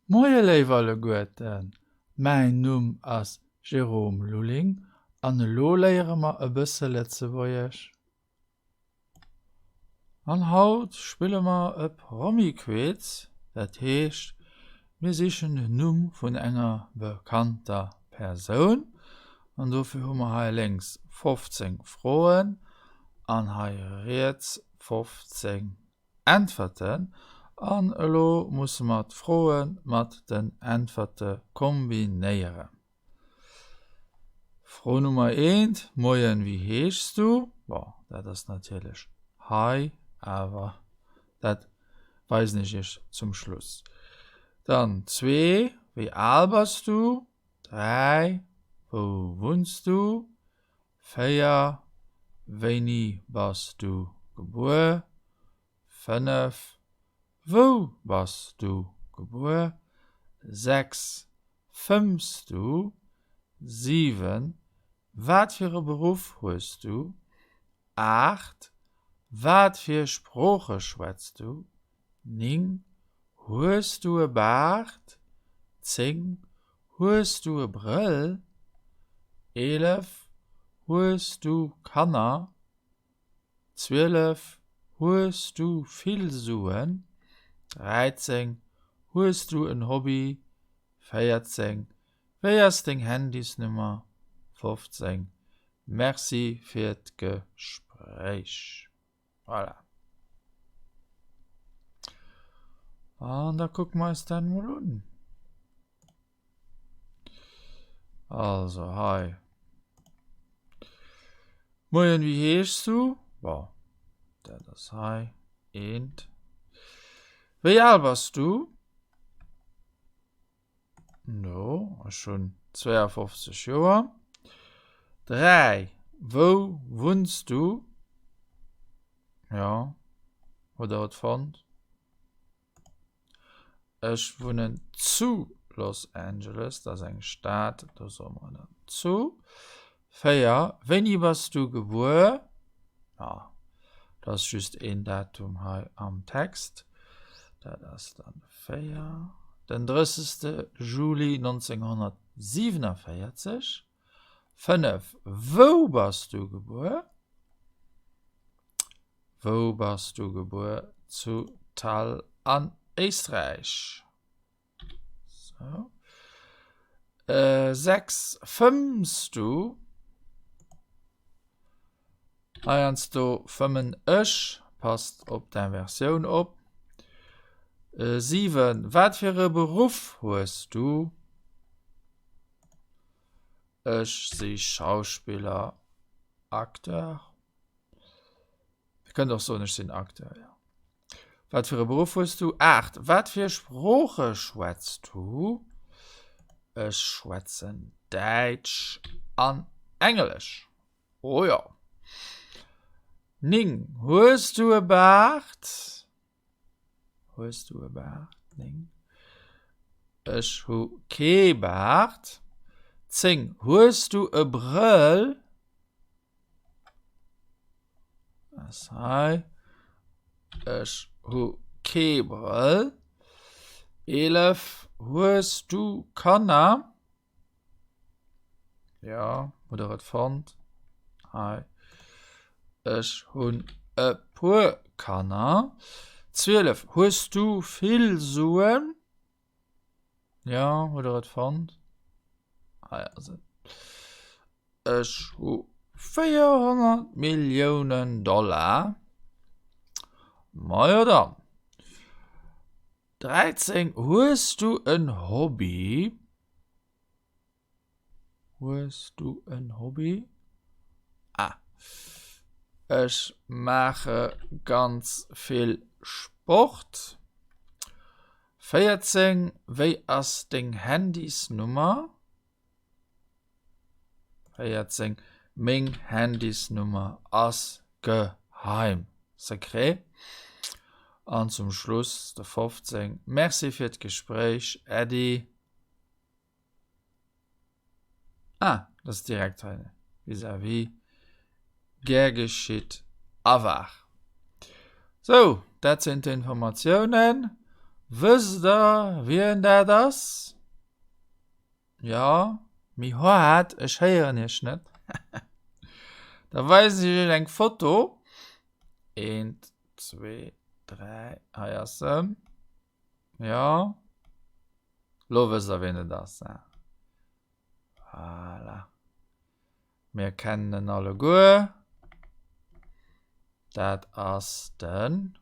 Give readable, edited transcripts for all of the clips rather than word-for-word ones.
Moie léif alleguerten, mäin Numm ass Jérôme Lulling an elo léiere mer e bësse Lëtzebuergesch. An haut spille mer e Promi-Quiz, dat heescht mir sichen den Numm vun enger bekannter Persoun an dofir hu mer hei lénks 15 Froen an hei riets 15 Äntwerten an elo musse mer d'Froe mat den Äntwerte kombinéieren. Fro Nummer eent, Moien, wéi heeschs du? Bon, dat ass natierlech hei, awer dat weisen ech iech zum Schluss. Dann zwee, Wéi al bass du? Dräi, Wou wunns du? 4, Wéini bass du gebuer? 5, Wou bass du gebuer? 6, Fëmms du? 7, Wat fir e Beruff hues du? 8, Wat fir Sprooche schwätz du? 9, Hues du e Baart? 10, Hues du e Brëll? 11, Hues du Kanner? 12, Hues du vill Suen? 13, Hues du en Hobby? 14, Wéi ass deng Handysnummer? 15, Merci fir d'Gespréich. Voilà. An da kucke mer eis dat mol un. Also hei. Moien, wéi heeschs du? Bon, dat ass hei. Eent. Wéi al bass du? No, ech hunn 52 Joer. 3, Wou wunns du? Jo, hutt der et fonnt? Ech wunnen zu Los Angeles, dat ass eng Stad, do soe mer dann zu. 4, Wéini bass du gebuer? Ja, dat ass just een Datum hei am Text. Dat ass dann 4, den 30. Juli 1947. 5, Wou bass du gebuer? Wou bass du gebuer? Zu Thal an Éisträich. So. Äh, 6 fëmms du? Heiansdo fëmmen ech, passt op d'Inversioun op. Äh, 7 wat fir e Beruff hues du? Ech si Schauspiller, Acteur. Dir kënnt och soen, ech sinn Acteur, jo. Wat fir e Beruff hues du? 8. Wat fir Sprooche schwätz du? Ech schwätzen Däitsch an Englesch. Oh jo. 9. Hues du e Baart? Hues du e Baart? 9. Ech hu kee Baart. 10. Hues du e Brëll? Ass hei. Ech hu kee Brëll. 11. Hues du Kanner? Ja, hutt der et fonnt? Hei. Ech hunn e puer Kanner. 12. Hues du vill Suen? Ja, hutt der et fonnt? Hei ass et. Ech hu 400 Milliounen Dollar. Majo dann. 13, Hues du en Hobby? Hues du en Hobby? Ah. Ech maache ganz vill Sport. 14, Wéi ass deng Handysnummer? 14, Meng Handysnummer ass geheim, secret. An zum Schluss de 15, Merci fir d'Gespréich, Äddi. Ah, dat ass direkt hei vis-à-vis. Gär geschitt, Awar. Sou, dat sinn d'Informatiounen. Wësst der, wien dat ass? Jo, méi haart, ech héieren iech net. Da weisen ech iech eng Foto. Eent, zwee, dräi, hei ass se. Jo, lo wësst der, wien et ass. Voilà. Mir kennen en alleguer. Dat ass den.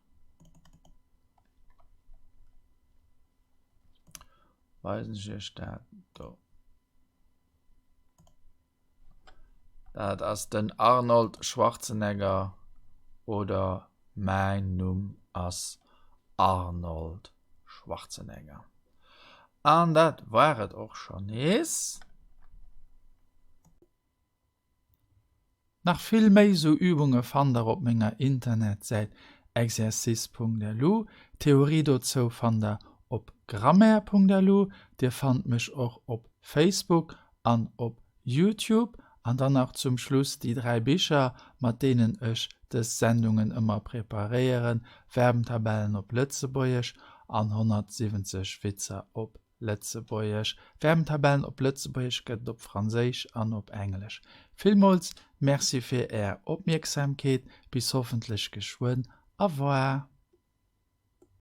Weisen ech iech dat do. Dat ass den Arnold Schwarzenegger oder mäin Numm ass Arnold Schwarzenegger. An dat war et och schonn nees. Nach vill méi sou Übunge fannt der op menger Internetsäit exercice.lu. D'Theorie dozou fannt der op grammaire.lu. Dir fannt mech och op Facebook an op Youtube. An dann nach zum Schluss déi 3 Bicher, mat deenen ech dës Sendungen ëmmer preparéieren, Verbentabellen op Lëtzebuergesch an 170 Witzer op Lëtzebuergesch. Verbentabellen op Lëtzebuergesch gëtt et op Franséisch an op Englesch. Villmools Merci fir Är Opmierksamkeet, bis hoffentlech geschwënn. Au revoir.